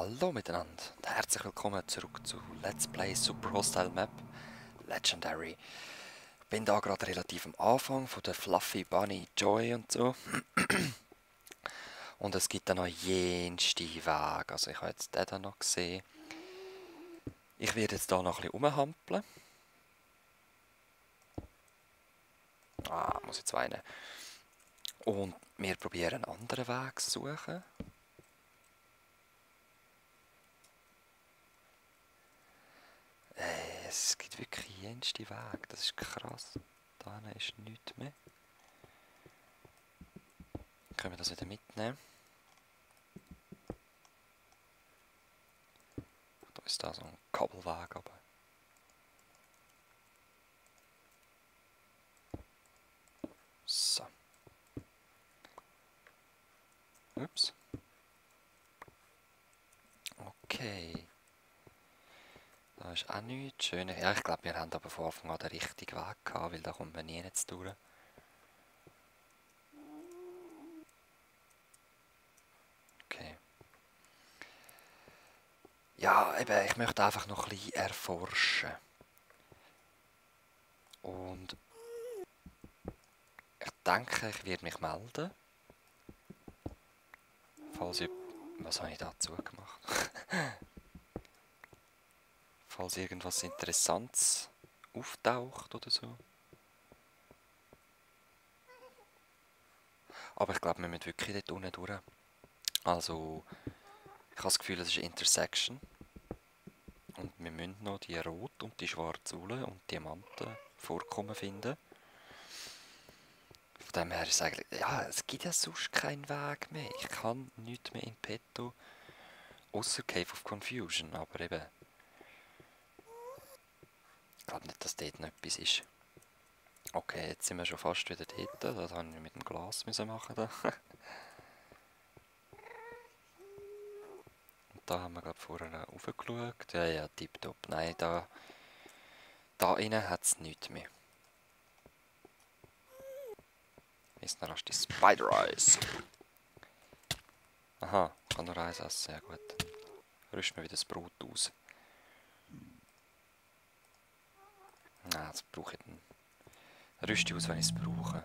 Hallo miteinander und herzlich willkommen zurück zu Let's Play Super Hostile Map Legendary. Ich bin da gerade relativ am Anfang von der Fluffy Bunny Joy und so. Und es gibt da noch jenste Wege. Also ich habe jetzt den da noch gesehen. Ich werde jetzt da noch ein bisschen rumhampeln. Muss jetzt weinen. Und wir probieren einen anderen Weg zu suchen. Es gibt wirklich jenste Wege. Das ist krass. Da ist nichts mehr. Können wir das wieder mitnehmen? Da ist da so ein Kabelweg, aber so. Ups. Okay. Da ist auch nichts Schönes. Ja, ich glaube, wir haben aber von Anfang an den richtigen Weg gehabt, weil da kommt man nie jetzt durch. Okay. Ja, eben, ich möchte einfach noch ein bisschen erforschen. Und ich denke, ich werde mich melden. Falls ich... Was habe ich dazu gemacht? Falls irgendwas Interessantes auftaucht oder so. Aber ich glaube, wir müssen wirklich dort unten durch. Also, ich habe das Gefühl, es ist eine Intersection. Und wir müssen noch die rot und die schwarze Ulle und Diamanten Vorkommen finden. Von dem her ist es eigentlich... Ja, es gibt ja sonst keinen Weg mehr. Ich kann nichts mehr in petto. Ausser Cave of Confusion, aber eben... Ich glaube nicht, dass dort noch etwas ist. Okay, jetzt sind wir schon fast wieder dort. Das haben wir mit dem Glas müssen machen. Da. Und da haben wir gerade vorher raufgeschaut. Ja, ja, tipptopp. Nein, da innen hat es nichts mehr. Ist noch erst die Spider Eyes. Aha, kann nur eins essen, ja gut. Rüsten wir wieder das Brot aus. Nein, das brauche ich dann. Rüste aus, wenn ich es brauche.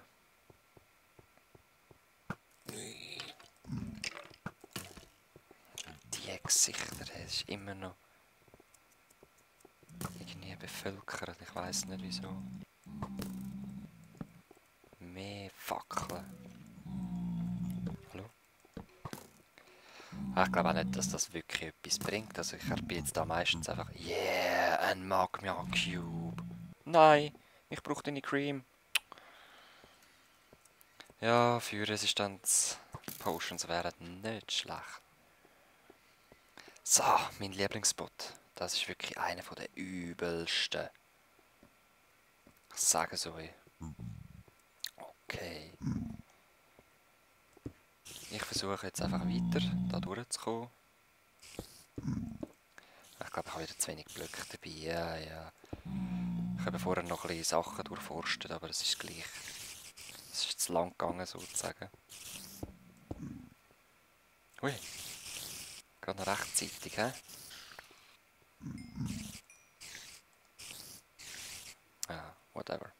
Die Gesichter, das ist immer noch irgendwie bevölkert. Ich weiß nicht wieso. Mehr Fackeln. Hallo? Ich glaube auch nicht, dass das wirklich etwas bringt. Also ich bin jetzt da meistens einfach yeah, ein Magma Cube. Nein, ich brauche deine Cream. Ja, für Resistance-Potions wären nicht schlecht. So, mein Lieblingsspot. Das ist wirklich einer der übelsten. Ich sage es euch. Okay. Ich versuche jetzt einfach weiter da durchzukommen. Ich glaube, ich habe wieder zu wenig Blöcke dabei. Ja, ja. Ich habe vorher noch ein bisschen Sachen durchforstet, aber es ist gleich. Es ist zu lang gegangen, sozusagen. Ui. Gerade noch rechtzeitig, hä? Ah, whatever.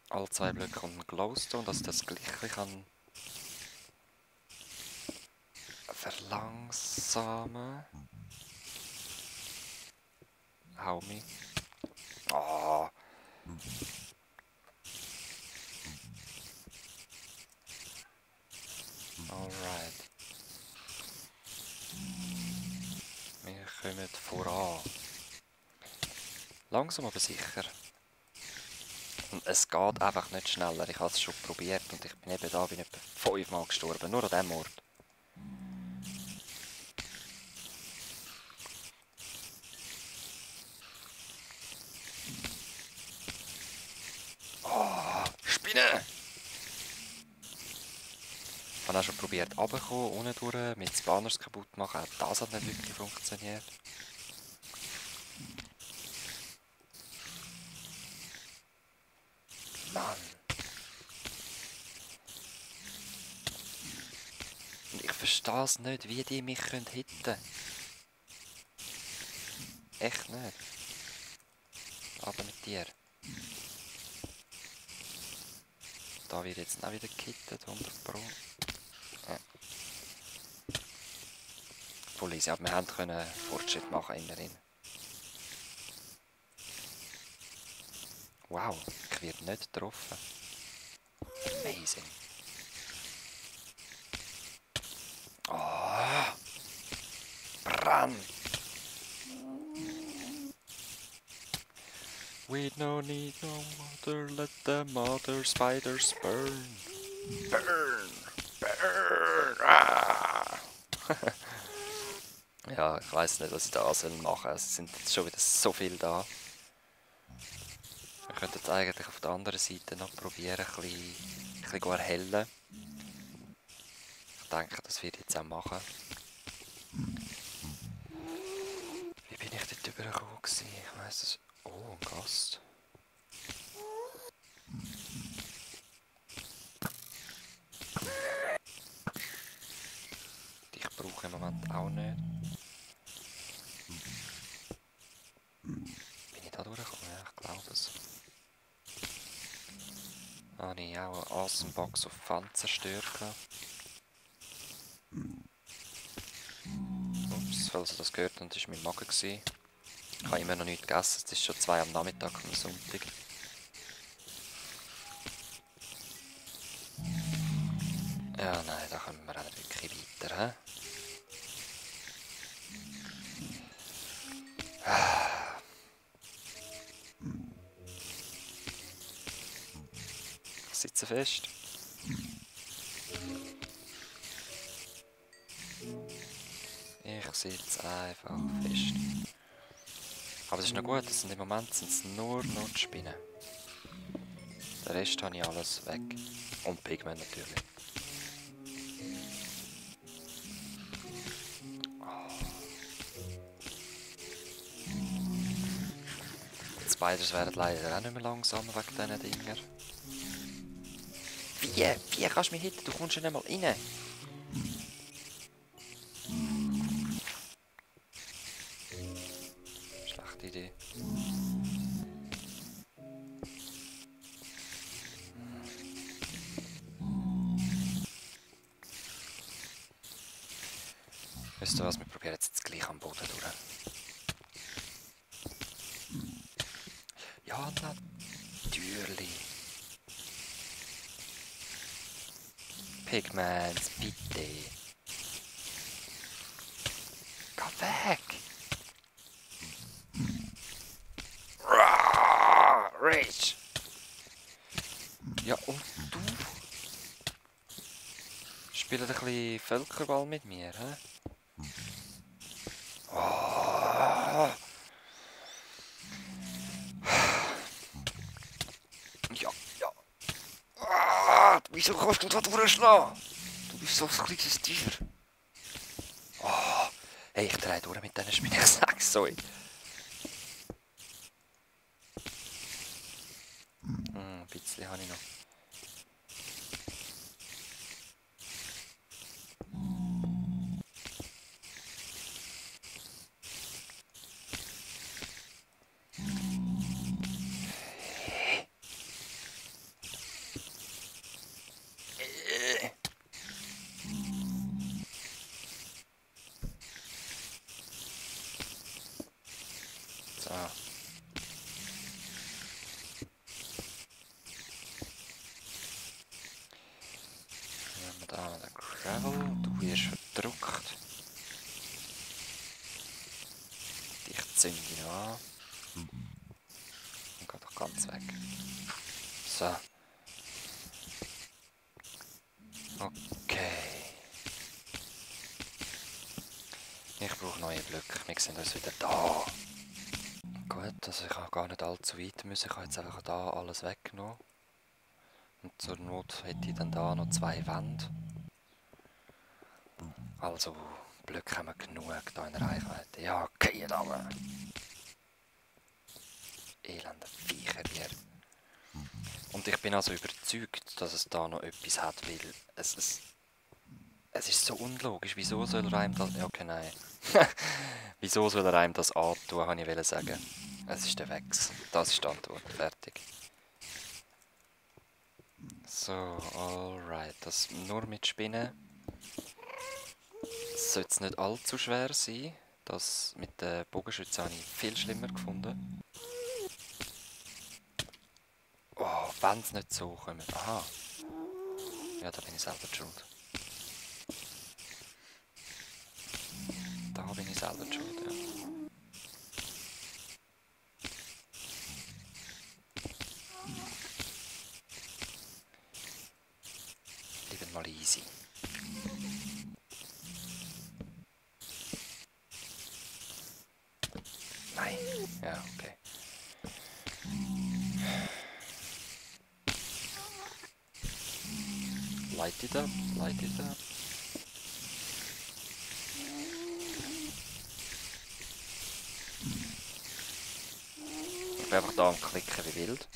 Alle 2 Blöcke kommt ein Glowstone, dass das gleiche kann verlangsamen. Hau mich. Oh. Alright. Wir kommen voran. Langsam aber sicher. Und es geht einfach nicht schneller. Ich habe es schon probiert und ich bin eben da, bin etwa 5-mal gestorben. Nur an diesem Ort. Oh, Spinne! Ich habe auch schon probiert runterzukommen, unten durch, mit Spawners kaputt machen. Auch das hat nicht wirklich funktioniert. Mann. verstehe es nicht, wie die mich hitten können. Echt nicht. Aber mit dir. Da wird jetzt auch wieder gehittet, 100 Pro. Ja. Voll easy, aber wir können Fortschritt machen immerhin. Wow, ich werde nicht getroffen. Amazing. Oh, Brand! We no need no water, let the mother spiders burn. Burn! Burn! Ah. Ja, ich weiß nicht, was ich da machen soll. Es sind jetzt schon wieder so viele da. Wir könnten jetzt eigentlich auf der anderen Seite noch probieren, ein bisschen erhellen. Ich denke, das wird jetzt auch machen. Wie bin ich dort übergekommen? Ich weiss es. Oh, ein Gast. Ich brauche im Moment auch nicht. Bin ich da durchgekommen? Ja, ich glaube es. Habe ich auch eine Awesome Box auf Pfand zerstört. Ups, falls ihr das gehört habt, das war mein Magen. Ich habe immer noch nichts gegessen, es ist schon 2 am Nachmittag am Sonntag. Ja, nein, da kommen wir auch nicht wirklich weiter. Ich sitze fest. Ich sitze einfach fest. Aber das ist noch gut, im Moment sind es nur noch die Spinnen. Den Rest habe ich alles weg. Und Pigment natürlich. Die Spiders werden leider auch nicht mehr langsam wegen diesen Dinger. Wie kannst du mich hitten? Du kommst ja nicht mal rein. Schlechte Idee. Wisst ihr was, wir probieren jetzt gleich am Boden durch. Ja, natürlich. Pigments, bitte. Geh weg! Rage! Ja, und du? Spielt ein bisschen Völkerball mit mir, hä? Oh. Ja. Wieso kannst du da durchschlagen? Du bist so ein kleines Tier. Oh. Hey, ich drehe durch mit diesen Spinnen. Ich sag's euch. Ein bisschen habe ich noch. So. Dann haben wir da den Gravel. Du wirst verdrückt. Ich zünde ihn noch an. Und geht doch ganz weg. So. Okay. Ich brauche neue Blöcke. Wir sehen uns wieder da. Gut, also ich habe gar nicht allzu weit müssen. Ich habe jetzt einfach da alles weggenommen. Und zur Not hätte ich dann da noch 2 Wände. Also, Blöcke haben wir genug da in Reichweite. Ja, okay, da. Elende Viecher hier. Und ich bin also überzeugt, dass es da noch etwas hat, weil es Es ist so unlogisch. Wieso soll er einem das... Ja, okay, nein. Wieso soll er einem das antun, habe ich sagen. Es ist der Wex. Das ist die Antwort. Fertig. So, alright. Das nur mit Spinnen. Es sollte nicht allzu schwer sein. Das mit den Bogenschützen habe ich viel schlimmer gefunden. Oh, wenn es nicht so kommt. Aha. Ja, da bin ich selber schuld. Da bin ich selber schuld, ja. Lieber mal easy. Nein. Ja, okay. Light it up, light it up. Ich bin einfach da am Klicken wie wild.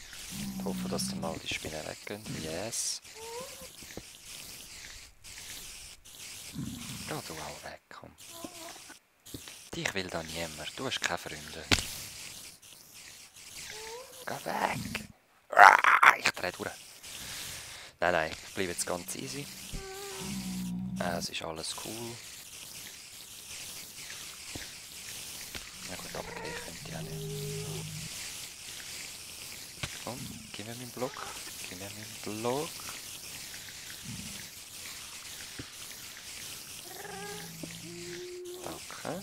Ich hoffe, dass dann mal die Spinnen weggehen. Yes. Geh du auch weg, komm. Dich will da niemand. Du hast keine Freunde. Geh weg. Ich drehe durch. Nein, ich bleibe jetzt ganz easy. Es ist alles cool. Na gut, aber okay, ich könnte ja nicht. Komm, gib mir meinen Block. Gib mir meinen Block. Danke.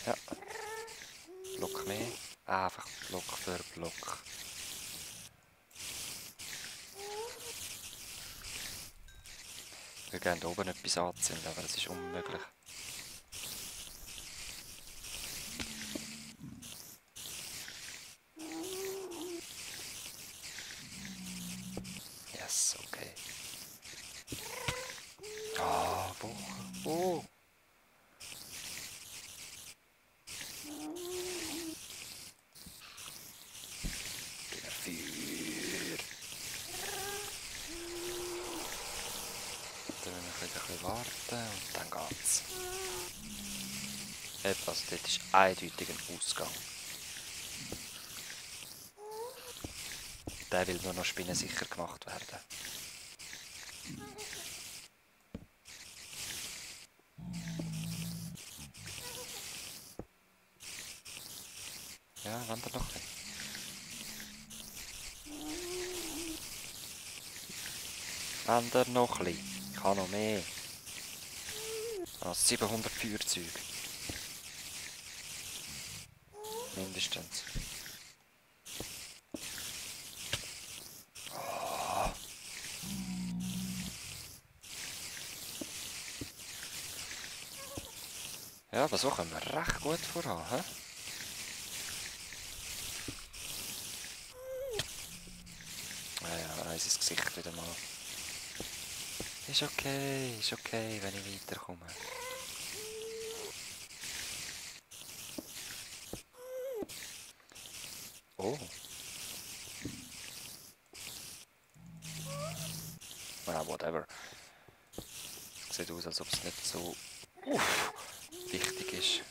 Ja. Block mehr. Einfach Block für Block. Wir gehen oben etwas anzünden, aber das ist unmöglich. Yes, okay. Ah, wo? Wo? Gib mir Feuer. Dann müssen wir ein bisschen warten und dann geht's. Etwas, dort ist eindeutig ein Ausgang. Der will nur noch spinnensicher gemacht werden. Ja, wander noch ein. Wander noch ein bisschen. Ich habe noch mehr. Ah, 700 Feuerzeuge. Mindestens. Oh. Ja, aber so kommen wir recht gut voran, hä? Ja, unser Gesicht wieder mal. Ist okay, wenn ich weiterkomme. Oh. Ah, whatever. Sieht aus, als ob es nicht so wichtig ist.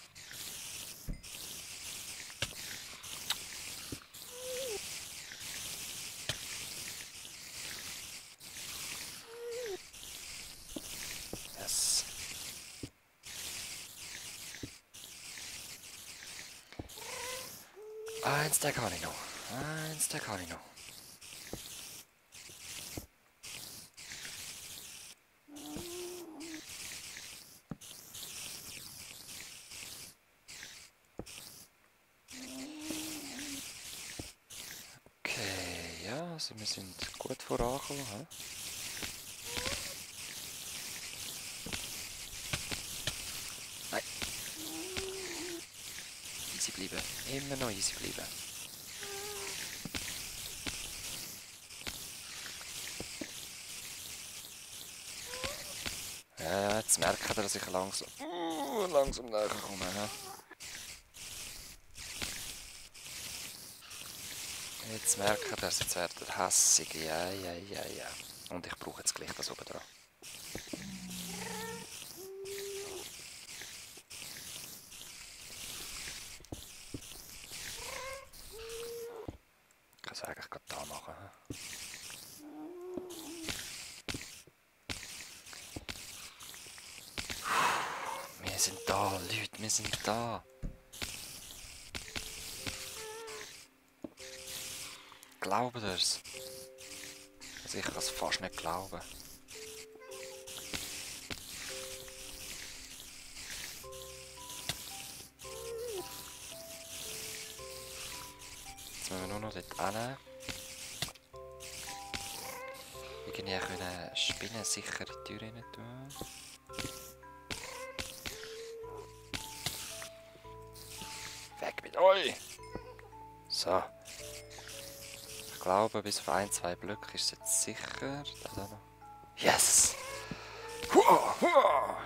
Yes. Der kann ich noch. Der kann ich noch. Okay, ja, also wir sind gut vorangekommen. He? Nein. Easy bleiben. Immer noch easy bleiben. Ja, jetzt merkt er, dass ich langsam näher komme. Jetzt merkt ihr, jetzt werdet ihr hässig. Ja, ja, ja, ja. Und ich brauche jetzt gleich das oben dran. Ich kann es eigentlich gerade da machen. Wir sind da, Leute, wir sind da. Glaubt ihr's? Also ich kann es fast nicht glauben. Jetzt müssen wir nur noch dort hin. Irgendwie können Spinnen sicher in die Tür rein tun. Weg mit euch! So. Ich glaube, bis auf 1, 2 Blöcke ist es jetzt sicher. Da noch. Yes! Hua, hua.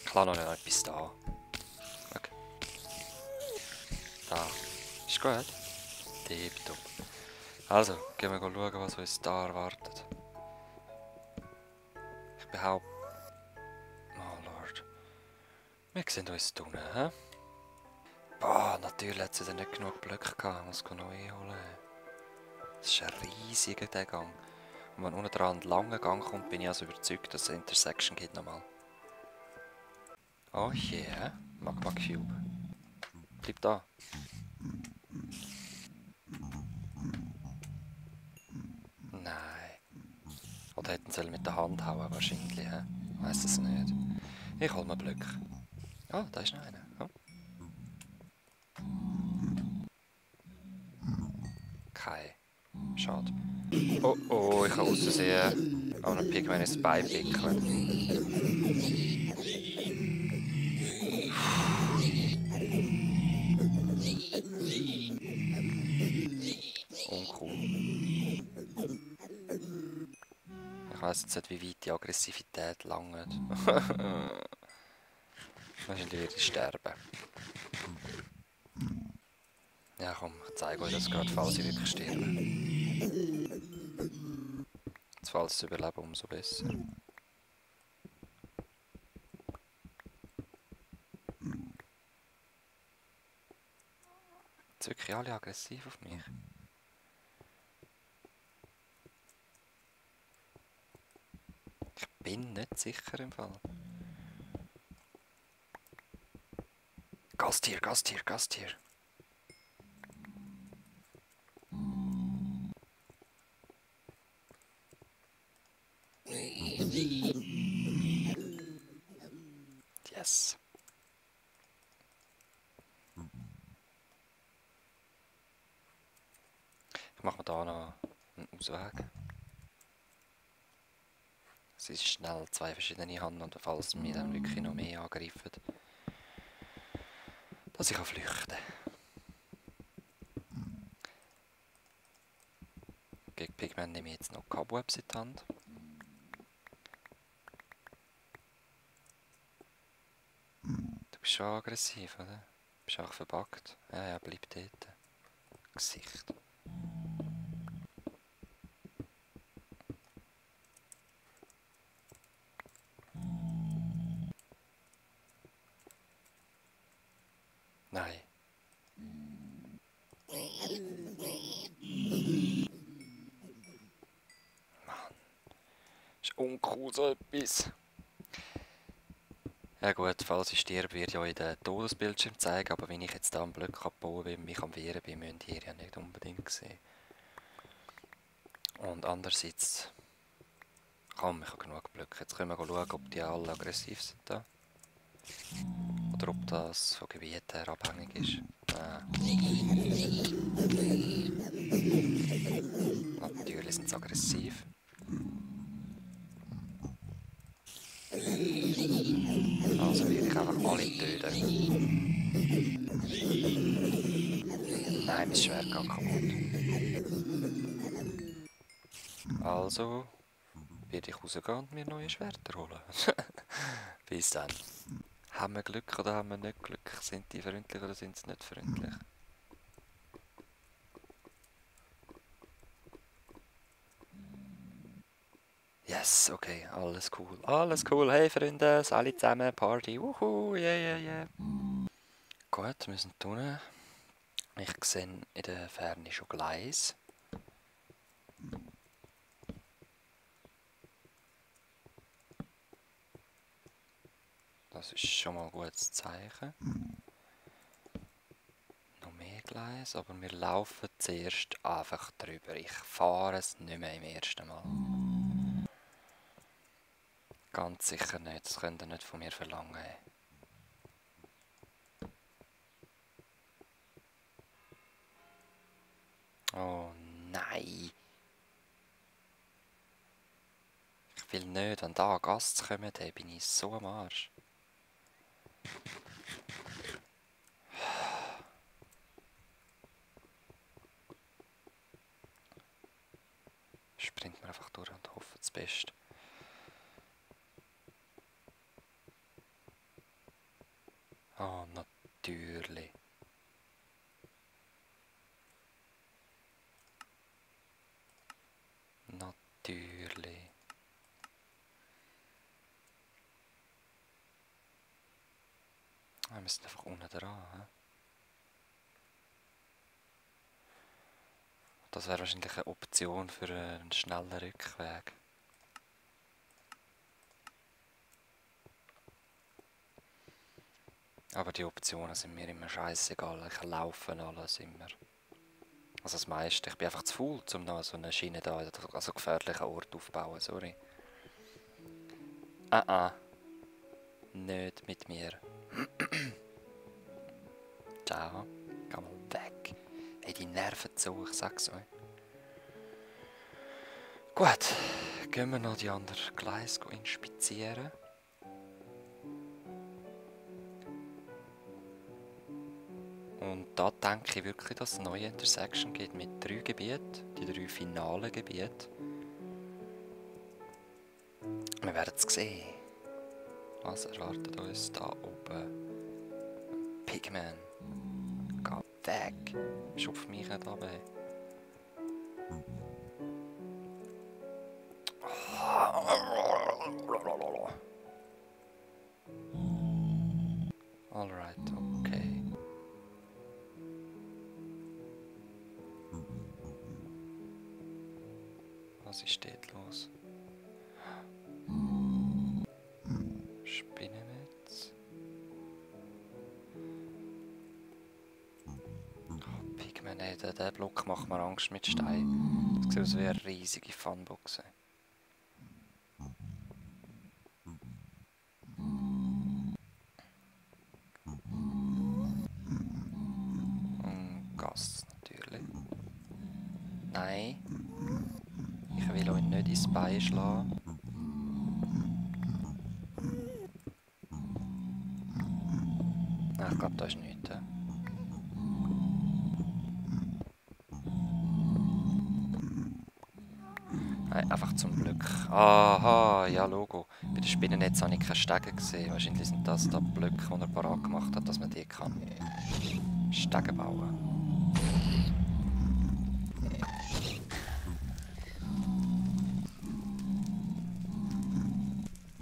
Ich habe noch etwas da. Okay. Da. Ist gut. Tipptopp. Also, gehen wir schauen, was uns da erwartet. Ich behaupte... Oh Lord. Wir sehen uns da unten, hä? Boah, natürlich hat sie nicht genug Blöcke gehabt. Ich muss neu holen. Das ist ein riesiger der Gang. Und wenn unten dran ein langer Gang kommt, bin ich also überzeugt, dass es eine Intersection gibt nochmal. Oh yeah, Magma Cube. Bleib da. Nein. Oder hätten sie mit der Hand hauen wahrscheinlich, hä? Weiss es nicht. Ich hol mir Blöcke. Ah, da ist noch einer. Oh. Kein. Schade. Oh oh, ich kann aussehen. Aber ein Pigman ins Bein pickeln. Uncool. Ich weiss jetzt nicht, wie weit die Aggressivität langt. Wahrscheinlich werde ich sterben. Ja komm, ich zeige euch das gerade, falls ich wirklich sterbe. Jetzt, falls ich überlebe, umso besser. Jetzt wirklich alle aggressiv auf mich. Ich bin nicht sicher im Fall. Gastier, Gastier, Gastier. Yes. Ich mache mir da noch einen Ausweg. Es ist schnell 2 verschiedene Handen und falls mich dann wirklich noch mehr angreifen, dass ich flüchten kann. Gegen Pigman nehme ich jetzt noch Cobwebs in die Hand. Du bist schon aggressiv, oder? Du bist auch verbuggt. Ja, ja, bleib dort. Gesicht. Nein. Mann. Ist uncool so etwas. Ja gut, falls ich sterbe, wird ja in den Todesbildschirm zeigen, aber wenn ich jetzt da einen Blöcke abbauen will, mich am Wehren bin, müsst ihr ja nicht unbedingt sehen. Und andererseits... Komm, ich habe genug Blöcke. Jetzt können wir schauen, ob die alle aggressiv sind da. Oder ob das von Gebiet her abhängig ist. Natürlich sind sie aggressiv. Also will ich einfach alle töten. Nein, mein Schwert geht kaputt. Also werde ich rausgehen und mir neue Schwerter holen. Bis dann. Haben wir Glück oder haben wir nicht Glück? Sind die freundlich oder sind sie nicht freundlich? Yes, okay, alles cool. Alles cool. Hey Freunde, alle zusammen, Party. Wuhu, yeah, yeah, yeah. Gut, wir sind unten. Ich sehe in der Ferne schon Gleis. Das ist schon mal ein gutes Zeichen. Noch mehr Gleis, aber wir laufen zuerst einfach drüber. Ich fahre es nicht mehr im ersten Mal. Ganz sicher nicht, das könnt ihr nicht von mir verlangen. Oh nein! Ich will nicht, wenn da Gäste kommen, dann bin ich so am Arsch. Springt man einfach durch und hoffe das Beste. Oh, natürlich. Natürlich. Wir müssen einfach unten dran. He? Das wäre wahrscheinlich eine Option für einen schnellen Rückweg. Aber die Optionen sind mir immer scheißegal. Ich laufe alles immer. Also das meiste. Ich bin einfach zu faul, um noch so eine Schiene da, also gefährlichen Ort aufzubauen. Sorry. Nicht mit mir. Ciao. Geh mal weg. Hey, die Nerven zu, ich sag's euch. Gut, gehen wir noch die anderen Gleise inspizieren. Und da denke ich wirklich, dass es eine neue Intersection gibt mit 3 Gebieten, die 3 finalen Gebiete. Wir werden es sehen. Was erwartet uns da oben? Pigman. Geh weg. Schupf mich nicht runter. Alright, okay. Was ist dort los? Spinnennetz. Oh, Pigman, ey, der Block macht mir Angst mit Stein. Das sieht aus wie eine riesige Funbox. Und Gas natürlich. Nein. Ich will euch nicht ins Bein schlagen. Nein, ich glaube, da ist nichts. Nein, einfach zum Glück. Aha, ja, Logo. Bei den Spinnennetz habe ich keine Stege gesehen. Wahrscheinlich sind das da Blöcke, die er parat gemacht hat, dass man die kann. Stege bauen.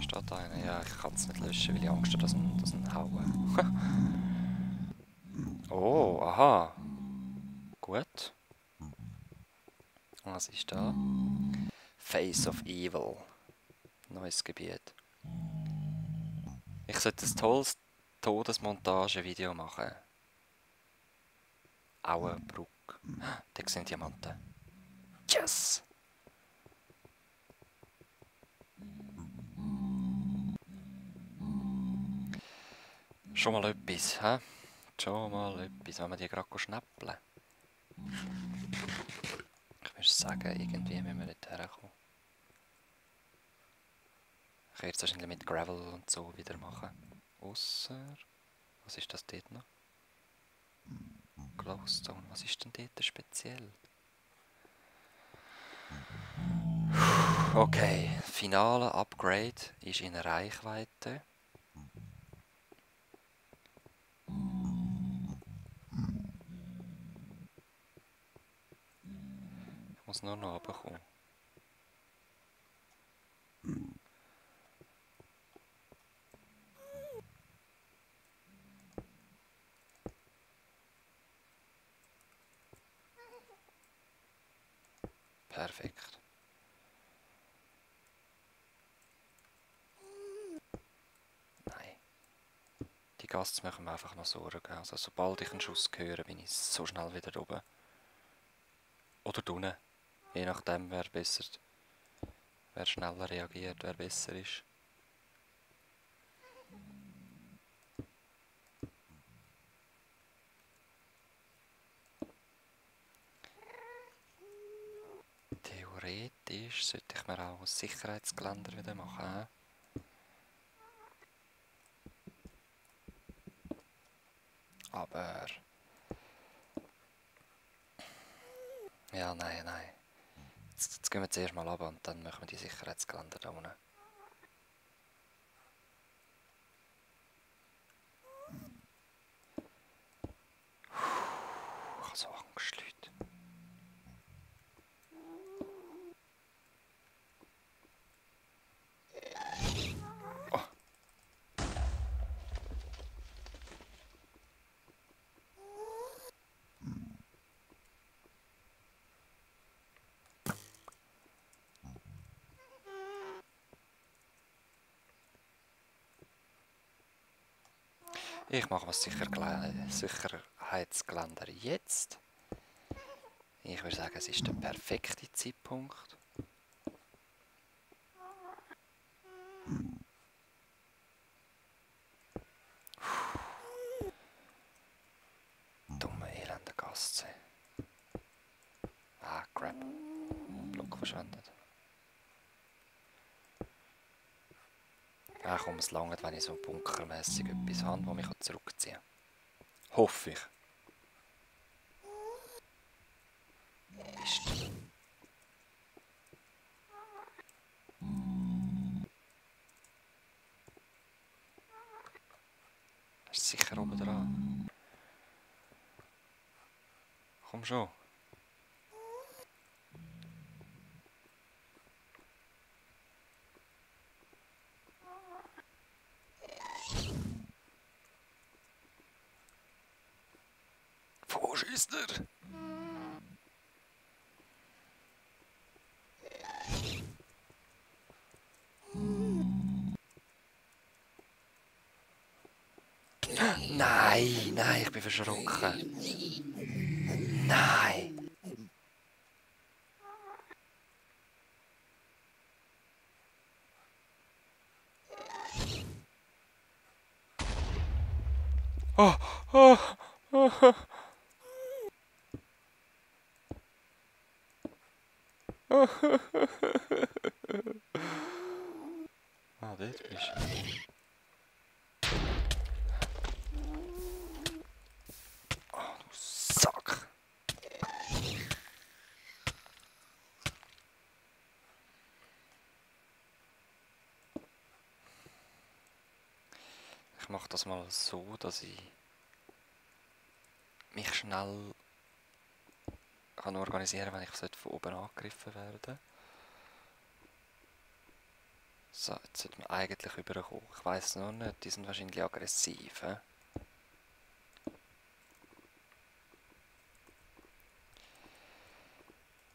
Steht da einer? Ja, ich kann es nicht löschen, weil ich Angst habe, dass ihn hauen. Oh, aha. Gut. Was ist da? Face of Evil. Neues Gebiet. Ich sollte ein tolles Todesmontage-Video machen. Auenbruck. Da sind Diamanten. Yes! Schon mal etwas, hä? Schon mal etwas, wenn wir die gerade schnäppeln. Ich würde sagen, irgendwie müssen wir dort herkommen. Ich werde es wahrscheinlich mit Gravel und so wieder machen. Ausser... Was ist das dort noch? Glowstone, was ist denn dort speziell? Okay, finale Upgrade ist in Reichweite. Ich muss nur noch runterkommen. Perfekt. Nein. Die Gasts machen mir einfach noch Sorgen. Also sobald ich einen Schuss höre, bin ich so schnell wieder oben. Oder unten. Je nachdem, wer schneller reagiert, wer besser ist. Theoretisch sollte ich mir auch ein Sicherheitsgeländer wieder machen. Aber... Ja, nein. Jetzt gehen wir zuerst mal runter und dann machen wir die Sicherheitsgeländer da unten. Ich habe so Angst, Leute. Oh. Ich mache was Sicherheitsgeländer jetzt. Ich würde sagen, es ist der perfekte Zeitpunkt. Dumme, elende Gasse. Ah, crap. Block verschwendet. Ah komm, es langt, wenn ich so bunkermässig etwas habe, das mich zurückziehen kann. Hoffe ich. Mist. Er ist sicher oben dran. Komm schon. Wo schießt er? Nein, ich bin verschrocken. Nein. Oh. Ah, dort bist du. Oh, du Sack. Ich mache das mal so, dass ich mich schnell kann organisieren, wenn ich von oben angegriffen werde. So, jetzt sollte man eigentlich rüberkommen. Ich weiss noch nicht, die sind wahrscheinlich aggressiv. He?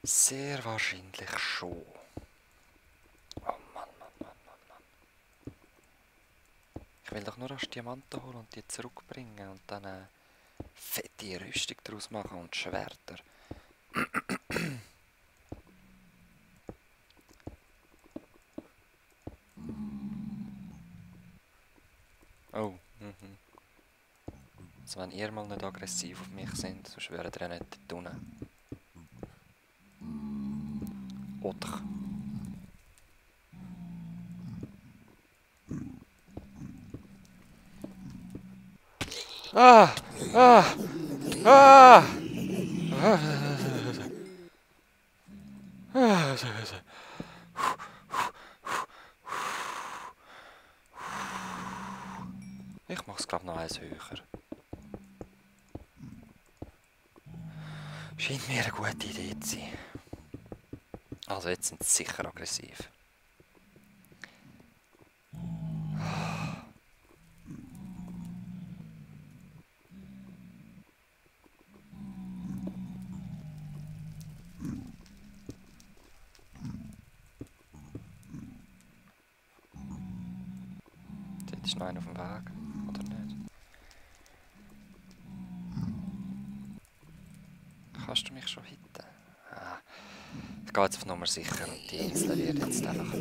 Sehr wahrscheinlich schon. Oh Mann. Ich will doch nur erst Diamanten holen und die zurückbringen und dann eine fette Rüstung daraus machen und Schwerter. Oh, Also wenn ihr mal nicht aggressiv auf mich sind, sonst wäret ihr nicht dort unten. Oder? Ah! Ah! Ah! Ich mach's glaub noch eins höher. Scheint mir eine gute Idee zu sein. Also jetzt sind sie sicher aggressiv. Ist noch einer auf dem Weg, oder nicht? Kannst du mich schon hitten? Ah, ich gehe jetzt auf Nummer sicher und die Insel wird jetzt einfach...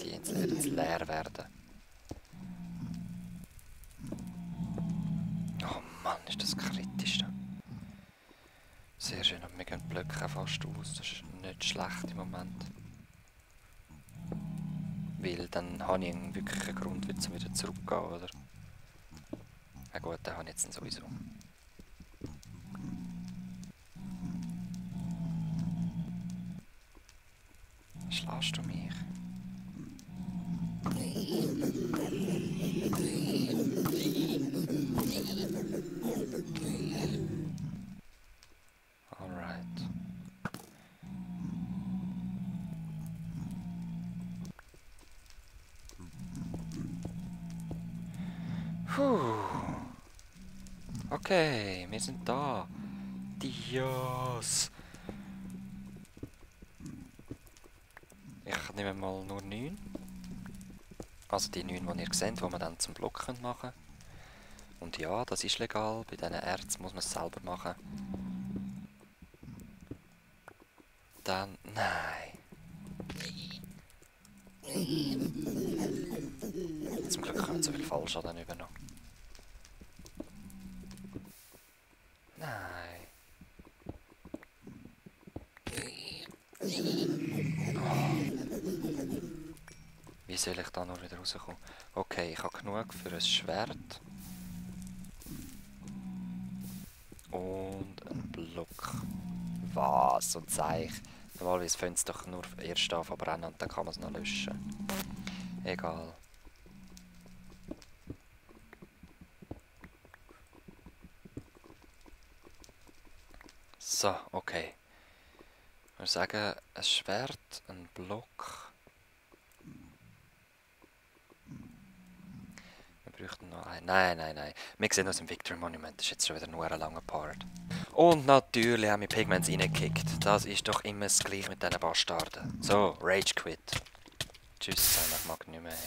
Die Insel wird jetzt leer werden. Oh Mann, ist das kritisch da. Sehr schön, aber wir gehen die Blöcke auch fast aus. Das ist nicht schlecht im Moment. Weil dann habe ich wirklich einen Grund, wieder zurückzugehen, oder? Ja gut, den habe ich jetzt sowieso. Schlägst du mich? Alright. Puh. Okay, wir sind da. Dios. Ich nehme mal nur 9. Also die 9, die ihr seht, die wir dann zum Block machen können. Und ja, das ist legal. Bei diesen Erzen muss man es selber machen. Dann... Nein. Zum Glück kommen so viel Fallschaden übernommen. Nein. Wie soll ich da noch wieder rauskommen? Okay, ich habe genug für ein Schwert. Und einen Block. Was? Und Zeich. Normalerweise fängt es doch nur erst an zu brennen und dann kann man es noch löschen. Egal. So, okay. Ich würde sagen, ein Schwert, ein Block. Wir bräuchten noch einen. Nein. Wir sehen aus dem Victory Monument. Das ist jetzt schon wieder nur ein langer Part. Und natürlich haben wir Pigments reingekickt. Das ist doch immer das Gleiche mit diesen Bastarden. So, Rage Quit. Tschüss, ich mag nicht mehr.